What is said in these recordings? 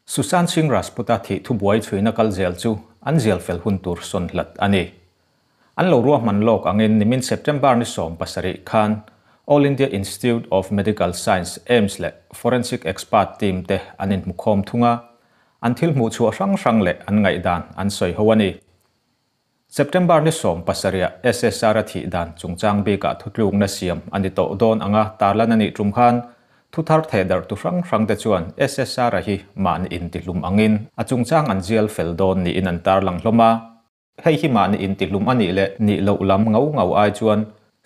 Sushant Singh Rajput-a thih thubuai chhuina kal zel chu an zial fel hun tur sawn hlat a ni. An lo ruahman lawk angin nimin September ni 17 khan All India Institute of Medical Science, AIIMS, leh Forensic Expert Team te an inhmukhawm thung a, an thil hmuh chhuah hrang hrang leh an ngaihdan an sawi ho a ni. September ni 17 ah SSR a thih dan chungchang bikah thutlukna siam a ni tawh dawn anga tarlan a nih tum khan thuthar thehdarh tu hrang hrang te chuan SSR a hi mahni intihlum angin a chungchang an zial fel dawn niin an tarlang hlawm a. Hei hi mahni intihlum a nih leh nih loh lam ngau ngau ai chuan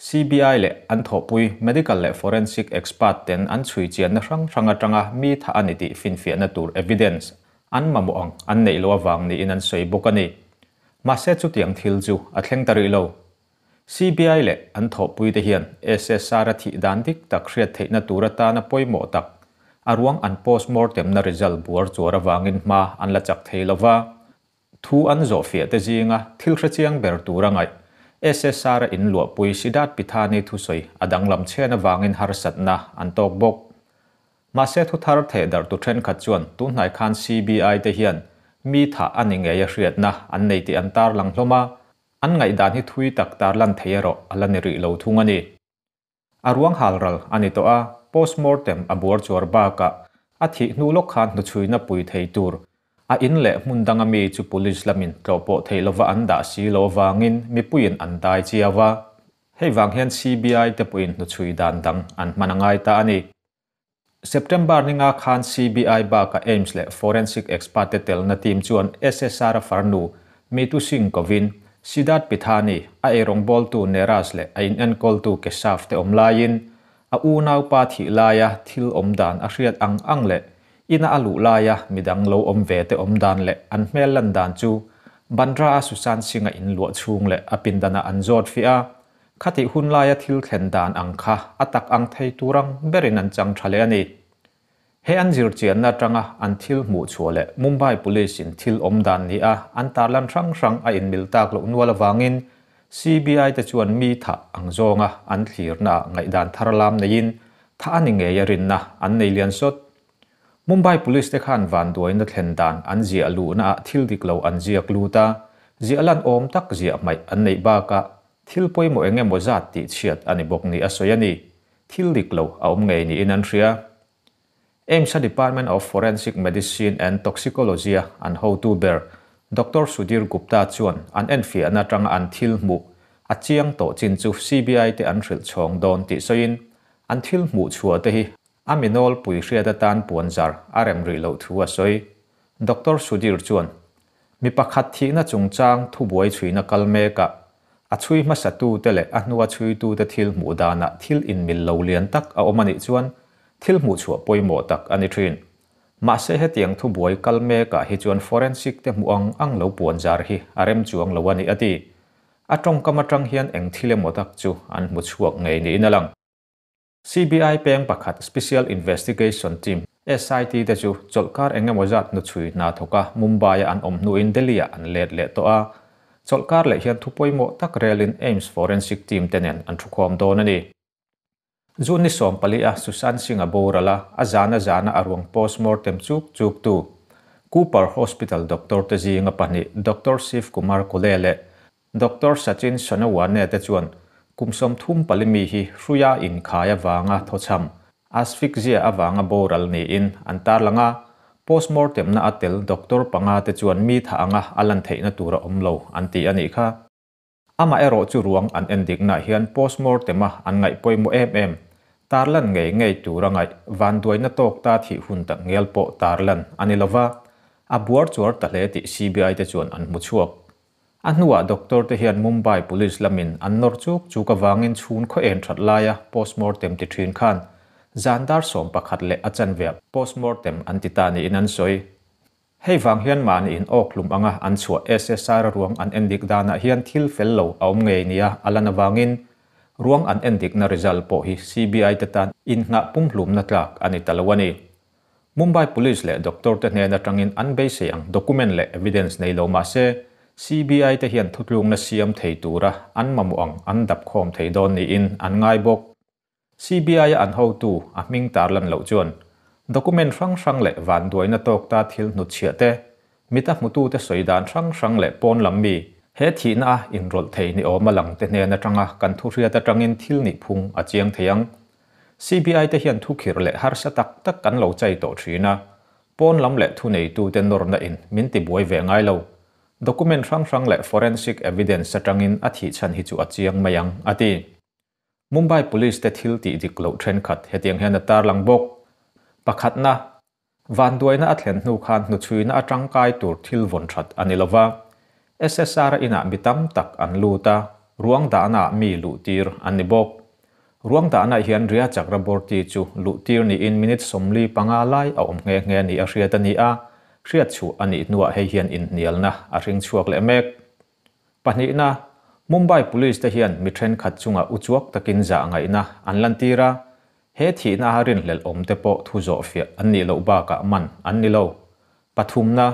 CBI leh an thawhpui medical leh forensic expert ten an chhui chianna hrang hrang atanga mi tha a ni tih finfiahna tur evidence an mamawh ang an neih loh avang niin an sawi bawk a ni. Mahse chutiang thil chu a thleng ta rih lo. CBI leh an thawhpuite hian SSR a thih dan dik tak hriat theihna tur atana pawimawh tak, a ruang an postmortem na result buar chuar avangin hma an la chak thei lova. Thu an zawhfiah te zinga thil hrechiang ber tur a ngaih, SSR a inluahpui Siddharth Pithani thusawi a danglam chhen avangin harsatna an tawk bawk. Mahse thuthar thehdarh tu thenkhat chuan tunhnai khan CBI te hian mi thah a ni ngei a hriatna an nei tih an tarlang hlawm a, an ngaihdan hi thui tak tarlan thei erawh a la ni rih lo thung a ni. A ruang halral a ni tawh a, postmortem a buar chuar bakah a thih hnu lawk khan hnuchhuina pui thei tur a in leh hmun danga mi chu police lamin tlawhpawh theih lova an dah si lo avangin mipuiin an dai chiau a. Hei vang hian CBI te pawhin hnuchhui dan dang an hman a ngai ta a ni. September ninga khan CBI bakah AIIMS leh Forensic Expert te telna team chuan SSR a farnu Mitu Singh kovin Siddharth Pithani, a eirawngbawltu Neeraj leh a inenkawltu Keshav te awm laiin a unaupa thih laia thil awm dan a hriat ang ang leh ina a luh laia midang lo awm ve te awm dan leh an hmel lan dan chu Bandra-a Sushant Singh-a inluah chhung leh a pindanah an zawt fiah a. Khatih hun laia thil thlen dan ang kha a tak ang thei tur ang berin an chang tha leh a ni. He an zirchianna atanga an thil hmuh chhuah leh Mumbai Police in thil awm dan ni a an tarlan hrang hrang a inmil tak loh nual avangin CBI te chuan mi thah ang zawnga an thlirna ah ngaihdan thar lam neiin thah a ni ngei a rinna an nei lian sawt. Mumbai Police te khan vanduaina thlen dan an ziah luhna ah thil dik lo an ziak lut a, ziah lan awm tak ziah hmaih an neih bakah Thil pawimawh eng emaw zat tih chhiat a ni bawk ni a sawi a ni. Thil dik lo a awm ngei niin an hria. AIIMS-a Department of Forensic Medicine and Toxicology-a an hotu ber Doctor Sudhir Gupta chuan an enfiahna atanga an thil hmuh a chiang tawh chin chu CBI te an hrilh chhawng dawn tih sawiin an thil hmuh chhuah te hi a mi nawlpui hriat atan puanzar a rem rih loh thu a sawi. Doctor Sudhir chuan Mi pakhat thihna chungchang thubuai chhuina kal mekah a chhui hmasatute leh a hnua chhuitute thil hmuh danah thil inmil lo lian tak a awm a nih chuan thil hmuhchhuah pawimawh tak a ni thin. Mahse hetiang thubuai kal mekah hi chuan forensic te hmuh ang ang lo puanzar hi a rem chuang lo a ni a ti. A tawngkam atang hian eng thil emaw tak chu an hmu chhuak ngei niin a lang. CBI peng pakhat Special Investigation Team, SIT, te chu chawlhkar eng emaw zat hnuchhui hna thawka Mumbai-a an awm hnuin Delhi-ah an let leh tawh a. Chawlhkar leh hian thu pawimawh tak relin AIIMS Forensic Team te nen an thukhawm dawn a ni. June ni 14 a Sushant Singh-a boral a, a zana zana a ruang postmortem chuk chuk tu Cooper Hospital doctor te zinga pahnih Doctor Shiv Kumar Kule leh Doctor Sachin Sonawane te chuan kum 34 mi hi hruia inkhai avanga thawchham, asphyxia avanga boral niin an tarlang a, postmortem na a tel doctor panga te chuan mi tha anga a lan theihna tur a awm lo an ti a nih kha. Amah erawh chu ruang an endiknaah hian postmortem a an ngaih pawimawh em em, tarlan ngei ngei tur a ngaih vanduaina tawk ta thih hun tak ngial pawh tarlan a ni lova, a buar chuar ta hle tih CBI te chuan an hmu chhuak. A hnuah doctor te hian Mumbai Police lamin an nawr chuk chuk avangin chhun khaw en that laia postmortem ti thin khan zan dar 11 leh a chanve postmortem an ti ta niin an sawi. Hei vang hian mahni in awk hlum anga an chhuah SSR ruang an endik danah hian thil fel lo a awm ngei nia a lan avangin ruang an endikna result pawh hi CBI te tan innghah pumhlumna tlak a ni ta lo a ni. Mumbai Police leh doctor te hnen atangin an beisei ang document leh evidence nei lo mah se, CBI te hian thutlukna siam thei tura an mamawh ang an dap khawm thei dawn niin an ngai bawk. CBI a an hotu a hming tarlan loh chuan Document hrang hrang leh vanduaina tawk ta thil hnutchhiah te, mita hmutute sawi dan hrang hrang leh pawn lam mi, he thihna a inrawlh thei ni awma lang te hnen atanga kan thu hriat atangin thil nih phung a chiang thei ang. CBI te hian thukhirh leh harsa tak tak kan lo chai tawh thin a, pawn lam leh thuneitute nawrna in min tibuai ve ngai lo. Document hrang hrang leh forensic evidence atangin a thih chhan hi chu a chiang mai ang, a ti. Mumbai Police te thil tih dik loh thenkhat hetiang hian a tarlang bawk. Pakhatna, Vanduaina a thlen hnu khan hnuchhuina atangkai tur thil vawn that a ni lova. SSR inah mi tam tak an lut a, ruang dahnaah mi luh tir an ni bawk. Ruang dahnaah hian Rhea Chakraborty chu luh tir niin minute 45 lai a awm nghe nghe ni a hriat a ni a, hriat chhuah a nih hnuah hei hian inhnialna a hring chhuak leh mek. Pahnihna, Mumbai Police te hian mi thenkhat chungah uchuak takin zah ngaihna an lantir a, he thihna a rinhlelh awm te pawh thu zawhfiah an nih loh bakah man an ni lo. Pathumna,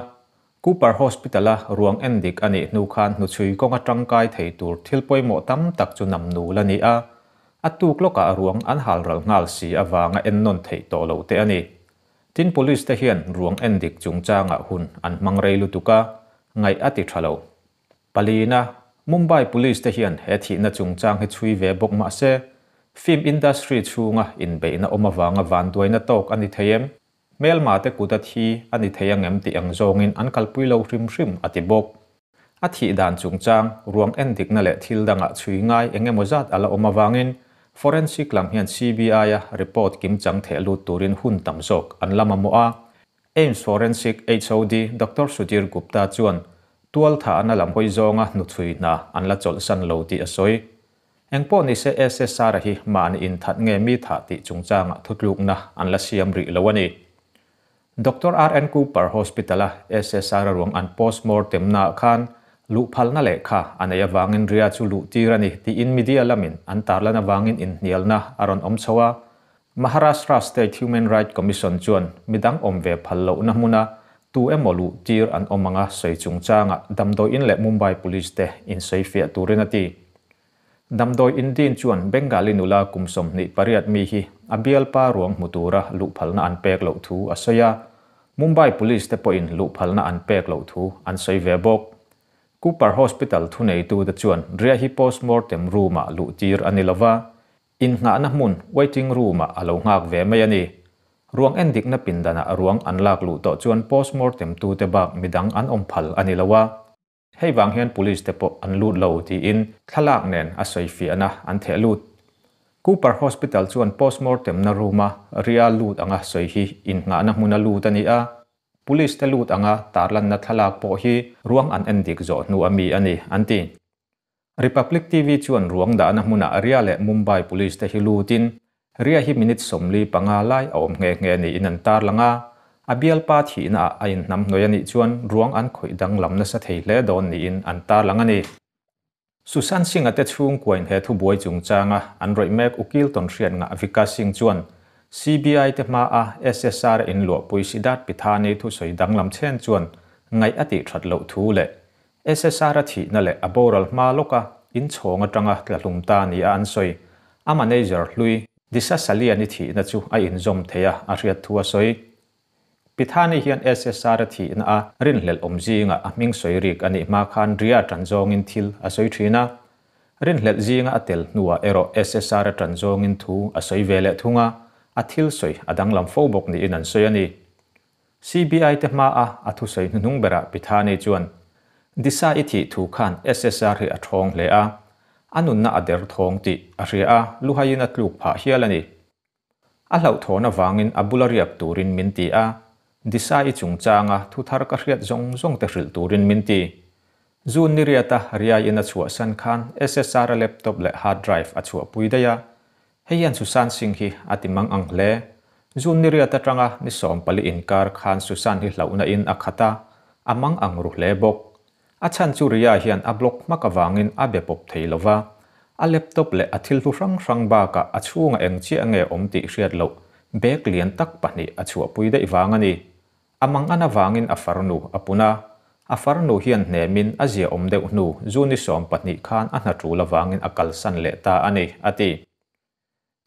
Cooper Hospital-a ruang endik a nih hnu khan hnuchhui kawnga tangkai thei tur thil pawimawh tam tak chu nam nul a ni a, a tuk lawkah ruang an halral nghal si avanga ennawn theih tawh loh te a ni. Tin Police te hian ruang endik chungchangah hun an hmang rei lutuk a, ngaih a ti tha lo. Palina, Mumbai Police te hian he thihna chungchang hi chhui ve bawk mah se, film industry chhunga inbeihna awm avanga vanduaina tawk a ni thei em? Hmelma te kut a thi a ni thei angem tih ang zawngin an kalpui lo hrim hrim a ti bawk. A thih dan chungchang, ruang endikna leh thil dangah chhui ngai eng emaw zat a la awm avangin forensic lam hian CBI-a report kimchang theh lut turin hun tam zawk an la mamawh a. AIIMS Forensic HOD Doctor Sudhir Gupta chuan tual thahna lam hawi zawnga hnuchhui hna an la chawlhsan lo tih a sawi. Engpawh nise SSR-a hi mahni inthat nge mi thah tih chungchangah thutlukna an la siam rih lo a ni. Doctor RN Cooper Hospital-a SSR-a ruang an postmortem naah khan luhphalna lehkha a neih avangin Rhea chu luh tir a ni tiin media lamin an tarlan avangin inhnialna a rawn awm chho a. Maharashtra State Human Right Commission chuan midang awm ve phal lohna hmuna tu emaw luh tir an awm anga sawi chungchangah damdawiin leh Mumbai Police te insawifiah turin a ti. Damdawi Indian chuan Bengali nula kum 28 mi hi a bialpa ruang hmu tura luhphalna an pek loh thu a sawi a. Mumbai Police te pawhin luhphalna an pek loh thu an sawi ve bawk. Cooper Hospital thuneitu te chuan Rhea hi postmortem room-ah luh tir a ni lova, innghahna hmun waiting room-ah a lo nghak ve mai a ni. Ruang endikna pindanah ruang an lak luh tawh chuan postmortem tute bak midang an awm phal a ni lo a. Hei vang hian police te pawh an lut lo tiin thlalak nen a sawifiahna an theh lut. Cooper Hospital chuan postmortem na room-a Rhea lut anga sawi hi innghahna hmuna lut a ni a, police te lut anga tarlanna thlalak pawh hi ruang an endik zawh hnu a mi a ni, an ti. Republic TV chuan ruang dahna hmunah Rhea leh Mumbai police te hi lutin Rhea hi minute 45 lai a awm nghe nghe niin an tarlang a, a bialpa thihnaah a inhnamhnawih a nih chuan ruang an khawih danglam nasa thei hle dawn niin an tarlang a ni. Sushant Singh-a te chhungkuain he thubuai chungchanga an rawih mek Ukil Tawnhriat ngah Vikas Singh chuan CBI te hmaa SSR a inluahpui Siddharth Pithani thusawi danglam chen chuan ngaih a tih that loh thu leh SSR a thihna leh a boral hma lawka inchhawng atanga tlahlum ta nia an sawi. A manager hlui, Disha Salian-i thihna chu a inzawm thei a, a hriat thu a sawi. Pithani hian SSR a thihna a rinhlelh awm zingah a hming sawi rik a nih hma khan Rhea tan zawngin thil a sawi thin a. Rinhlelh zinga a tel hnuah erawh SSR a tan zawngin thu a sawi ve leh thung a, a thil sawi a danglam fo bawk niin an sawi a ni. CBI te hmaa a thusawi hnuhnung berah Pithani chuan, Disa i thih thu khan SSR hi a thawng hle a, a nunna a der thawng tih a hria a, luhaiin a tluk phah hial a ni. A hlauhthawn avangin a bula riak turin min ti a, Disa i chungchanga thu thar ka hriat zawng zawng te hrilh turin min ti. June ni riata riaiin a chhuahsan khan SSR a laptop leh hard drive a chhuahpui daih a, Hei hian Sushant Singh hi a ti mang ang hle. June ni riat atanga ni 14 inkar khan Sushant hi hlauhna in a khat a, a mang ang ru hle bawk. A chhan chu Rhea hian a block hmak avangin a be pawp thei lova, a laptop leh a thil hlu hrang hrang bakah a chhungah eng chiah nge awm tih hriat loh bag lian tak pahnih a chhuahpui daih vang a ni. A mang an avangin a farnu a pun a, a farnu hian hnemin a zia awm deuh hnu June 12 khan a hna tul avangin a kalsan leh ta a ni, a ti.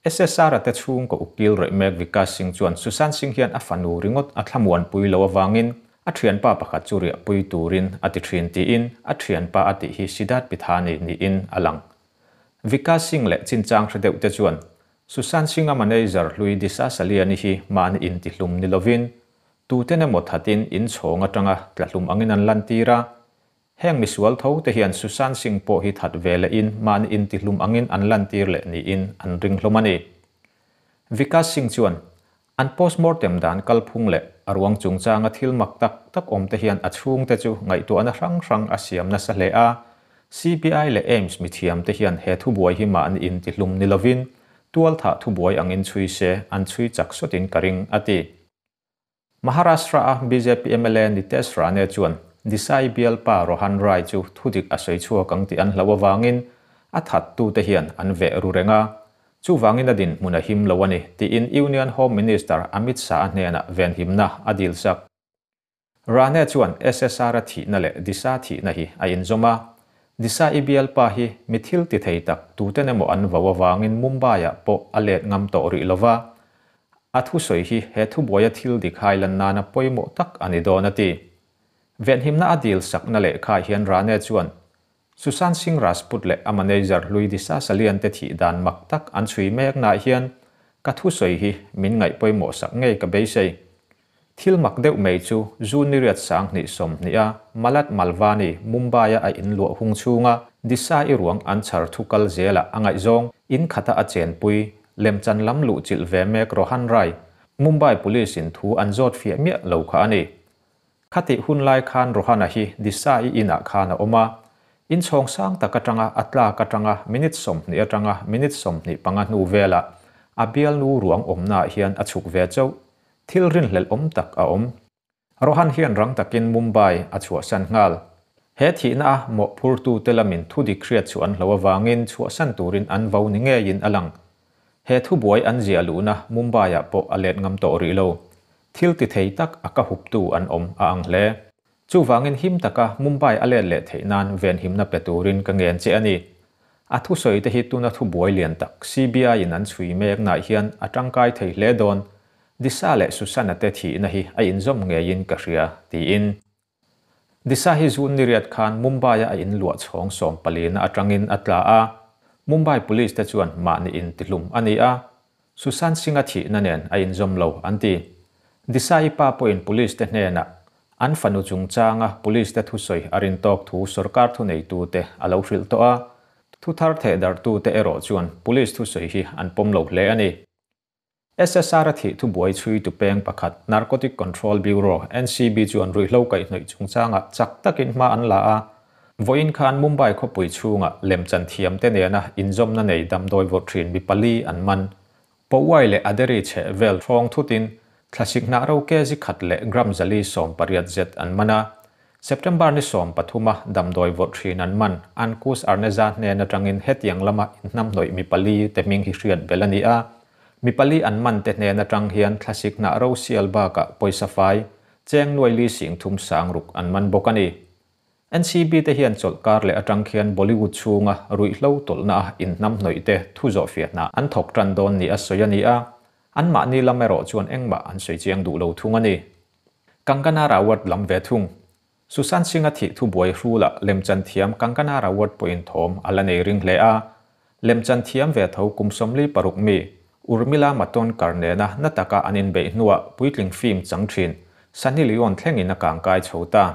SSR-a te chhungkaw ukil rawih mek Vikas Singh chuan Sushant Singh hian a fanu ringawt a thlamuanpui loh avangin a thianpa pakhat chu riahpui turin a ti thin tiin a thianpa a tih hi Siddharth Pithani niin a lang. Vikas Singh leh chinchang hre deuh te chuan Sushant Singh-a manager hlui Disha Saliani hi mahni intihlum ni lovin tuten emaw thatin inchhawng atanga tlahlum angin an lantir a. Heng misual tho te hian Sushant Singh pawh hi that ve leh in mahni intihlum angin an lantir leh niin an ring hlawm a ni. Vikas Singh chuan an postmortem dan kalphung leh a ruang chungchanga thil mak tak tak awm te hian a chhungte chu ngaihtuahna hrang hrang a siam nasa hle a, CBI leh AIIMS mithiam te hian he thubuai hi mahni intihlum ni lovin tualthah thubuai angin chhui se an chhui chak sawtin ka ring, a ti. Maharashtra-a bjp mla Nitesh Rane chuan Disai bialpa Rohan Rai chu thudik a sawi chhuak ang tih an hlauh avangin a thattute hian an veh ru reng a, chuvangin a dinhmun a him lo a ni tiin Union Home Minister Amit Shah-a hnenah venhimna a dilsak. Rane chuan SSR-a thihna leh Disha thihna hi a inzawm a, Disha i bialpa hi mi thil ti thei tak tuten emaw an vau avangin Mumbai-ah pawh a let ngam tawh rih lova, A thusawi hi he thubuaia thil dik hai lan nana pawimawh tak a ni dawn a ti. Venhimna a dil sakna lehkhaah hian Rane chuan Sushant Singh Rajput leh a manager hlui Disha Salian te thih dan mak tak an chhui meknaah hian ka thusawi hi min ngaih pawimawh sak ngei ka beisei. Thil mak deuh mai chu June ni riat 2020 a Malad Malvani Mumbai-a a inluah hung chhunga Disha i ruang an chhar thu kal zelah a ngaihzawng in khata a chenpui lemchan lam luh chilh ve mek Rohan Rai, Mumbai Police-in thu an zawt fiah miah lo kha a ni. Khatih hun lai khan Rohana hi Disha i inah khan a awm a, inchhawng sang tak atanga a tlak atanga minute 20 atanga minute 25 hnu velah a bialnu ruang awmnaah hian a chhuk ve chauh. Thil rinhlelh awm tak a awm. Rohan hian rang takin Mumbai a chhuahsan nghal. He thihna a mawhphurtute lamin thudik hriat chu an hlo avangin chhuahsan turin an vo ni ngeiin a lang. He thubuai an ziah luhna Mumbai-ah pawh a let ngam tawh rih lo. Thil ti thei tak a ka huptu an awm a ang hle. Chuvangin him taka Mumbai a let leh theih nan venhimna pe turin ka ngen che a ni. A thusawi te hi tuna thubuai lian tak CBI-in an chhui meknaah hian a tangkai thei hle dawn. Disha leh Sushana te thihna hi a inzawm ngeiin ka hria, tiin. Disha hi June ni riat khan Mumbai-a a inluah chhawng sawmpalina atangin a tla a, Mumbai Police te chuan mahni intihlum a ni a, Sushant Singh-a thihna nen a inzawm lo an ti. Disha-i pa pawhin Police te hnenah an fanu chungchanga Police te thusawi a rin tawk thu sorkar thuneitute a lo hrilh tawh a, thuthar thehdarhtute erawh chuan Police thusawi hi an pawm lo hle a ni. SSR a thih thubuai chhuitu peng pakhat Narcotic Control Bureau, NCB, chuan ruihhlo kaihhnawih chungchangah chak takin hma an la a. Vawiin khan Mumbai khawpui chhungah lemchan thiamte nena inzawmna nei damdawi vawrh thin mi pali an man. Powai leh Aderi chheh vel hrawng thutin thlasik hnah ro kg khat leh gram 480 zet an man a. September ni 13 a damdawi vawrh thin an man Ankush Arneja hnen atangin hetiang lama inhnamhnawih mi pali te hming hi hriat belh a ni a. Mi pali an man te hnen atang hian thlasik hnah ro sial bakah pawisa fai, cheng nuai li sing thum sang ruk an man bawk a ni. NCB te hian chawlh kar leh atang khian Bollywood chhunga ruihhlo tawlhna a inhnamhnawih te thu zawh fiah hna an thawk tan dawn ni a sawi a ni a, anmahni lam erawh chuan engmah an sawi chiang duh lo thung a ni. Kangana Rawat lam ve thung. Sushant Singh-a thih thubuai hrulah lemchan thiam Kangana Rawat pawhin thawm a la nei ring hle a. Lemchan thiam ve tho kum 46 mi Urmila Matondkar nena na taka an inbeih hnuah puitling film chang thin Sunny Leone thlengin a kangkai chho ta.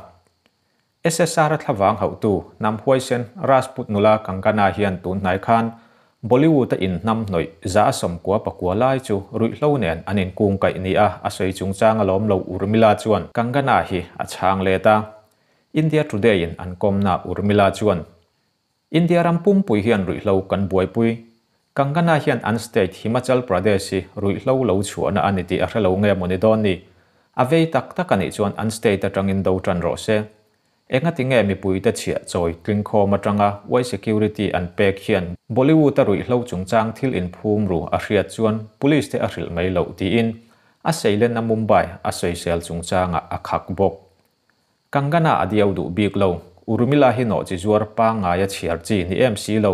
SSR-a thlavang hauhtu hnam huaisen Rajput nula Kangana hian tun hnai khan Bollywood-a inhnam hnawih 99 lai chu ruihhlo nen an inkung kaih ni a, a sawi chungchang a lawm lo Urmila chuan Kangana hi a chhang let a. India Today-in an kawmna Urmila chuan, India ram pumpui hian ruihhlo kan buaipui. Kangana hian an state Himachal Pradesh hi ruihhlo lo chhuahna a ni tih a hre lo nge maw ni dawn ni? A vei tak tak a nih chuan an state atangin do tan rawh se. Engati nge mipuite chhiah chawi tlingkhawm atanga Y security an pek hian Bollywood a ruihhlo chungchang thil inphum ru a hriat chuan police te a hrilh mai loh tiin a seilenna Mumbai a sawisel chungchangah a khak bawk. Kangana a diau duh bik lo. Urmila hi nawh chi zuar pangngai a chhiar chi ni em si lo.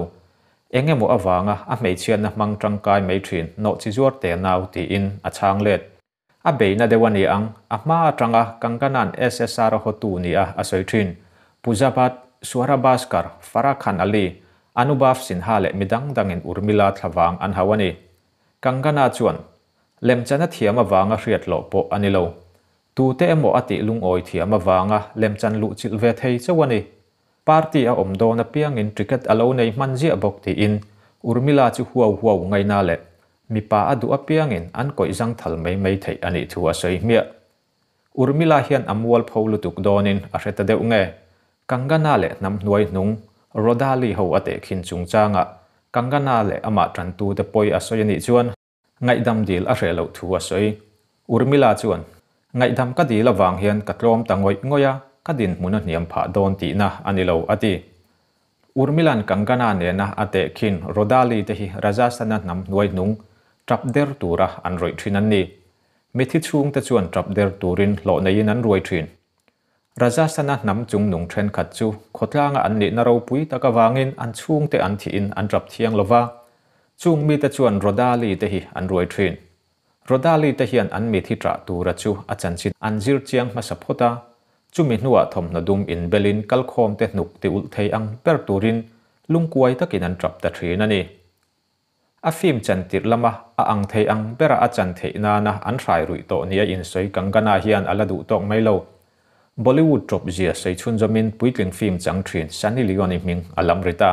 Engemaw avanga a hmeichhiatna hmang tangkai mai thin nawhchizuar tenau tiin a chhang let. A beina deuh a ni ang, a hma atanga Kangana'n SSR a hotu nia a sawi thin. Pooja Bhatt, Swara Bhaskar, Farah Khan Ali, Anubhav Sinha leh midang dangin Urmila thlavang an hau a ni. Kangana chuan, Lemchan a thiam avanga hriat loh pawh a ni lo. Tute emaw a tih lungawi thiam avanga lemchan luhchilh ve thei chauh a ni. Party a awm dawn apiangin ticket a lo nei hman ziah bawk tiin Urmila chu huau huau ngaina leh mipa a duh apiangin an kawih zangthal mai mai theih a nih thu a sawi hmiah. Urmila hian a mualpho lutuk dawnin a hre ta deuh nge? Kangana leh hnam hnuai hnung Rodali ho a tehkhin chungchangah Kangana leh amah tantute pawi a sawi a nih chuan Ngaihdam dil a hreh loh thu a sawi. Urmila chuan, Ngaihdam ka dil avang hian ka tlawm ta ngawih ngawih a, ka dinhmun a hniam phah dawn tihna a ni lo, a ti. Urmila'n Kangana nena a tehkhin Rodali te hi Rajasthana hnam hnuai hnung tap der tura an rawih thin an ni. Mithi chhungte chuan tap der turin hlawh neiin an ruai thin. Rajasthana hnam chungnung thenkhat chu khawtlanga an nihna ropui tak avangin an chhungte an thihin an tap thiang lo va, chung mite chuan Rodali te hi an ruai thin. Rodali te hian an mithi ṭah tura chu a chanchin an zir chiang hmasa phawt a, chumi hnuah thawmhnaw dum inbelin kalkhawmte hnuk ti ulh thei ang ber turin lungkuai takin an ṭap ta ṭhin a ni. A film chan tirh lama a ang thei ang bera a chan theih nana an hrai ruih tawh nia insawi Kangana hian a la duh tawk mai lo. Bollywood ṭawp zia sawi chhunzawmin puitling film chang ṭhin Sunny Leone hming a lam ri ta.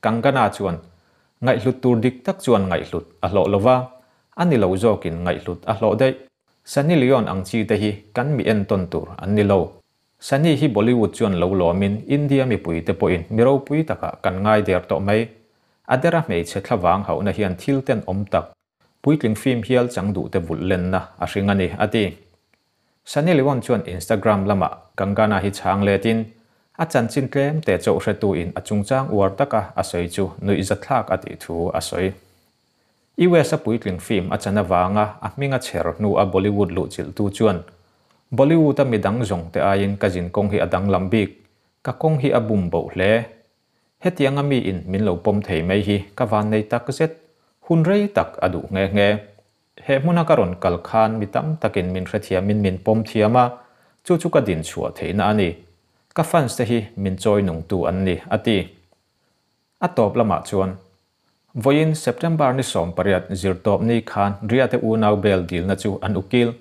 Kangana chuan ngaihhlut tur dik tak chuan ngaihhlut a hlawh lo va, a ni lo zawkin ngaihhlut a hlawh daih. Sunny Leone ang chi te hi kan mi entawn tur an ni lo. Sunny hi Bollywood chuan lo lawmin India mipuite pawhin mi ropui takah kan ngai der tawh mai. A dera hmeichhe thlavang hauhna hian thil ten awm tak, puitling film hial chang duhte vulh lenna a hring a ni, a ti. Sunny Leone chuan Instagram lamah Kangana hi chhang letin, a chanchin tlem te chauh hretuin a chungchang uar taka a sawi chu nuihzatthlak a tih thu a sawi. US a puitling film a chan avanga a hming a chher hnu a Bollywood luhchilhtu chuan, Bollywood a midang zawng te aiin ka zin kawng hi a danglam bik, ka kawng hi a bum boh hle. Hetianga mi in min lo pawm thei mai hi ka vannei tak zet, hun rei tak a duh nghe nghe. He hmuna ka rawn kal khan mi tam takin min hrethiamin min pawm thiam a, chu chu ka dinchhuah theihna a ni. Ka fans te hi min chawi nungtu an ni, a ti. A tawp lamah chuan, Vawiin September ni 18 zirtawpni khan Ria-te unau bail dilna chu an ukil,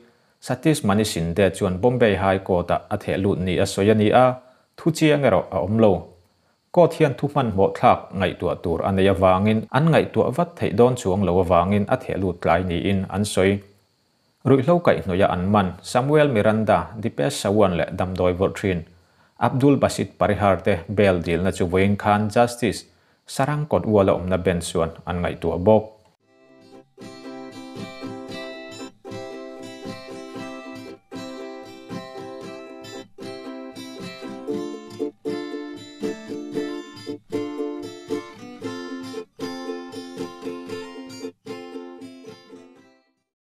Satish Mani Shinde chuan Bombay High Court-ah a theh lut ni a sawi a ni a, thu chiang erawh a awm lo. Court hian thu hmanhmawh thlak ngaihtuah tur a nei avangin an ngaihtuah vat theih dawn chuang lo avangin a theh lut tlai niin an sawi. Ruihhlo kaihhnawih a an man Samuel Miranda, Dipesh Sawant leh damdawi vawrh thin Abdul Basit Parihar te bail dilna chu vawiin khan Justice Sarang Kotwal a awmna bench chuan an ngaihtuah bawk.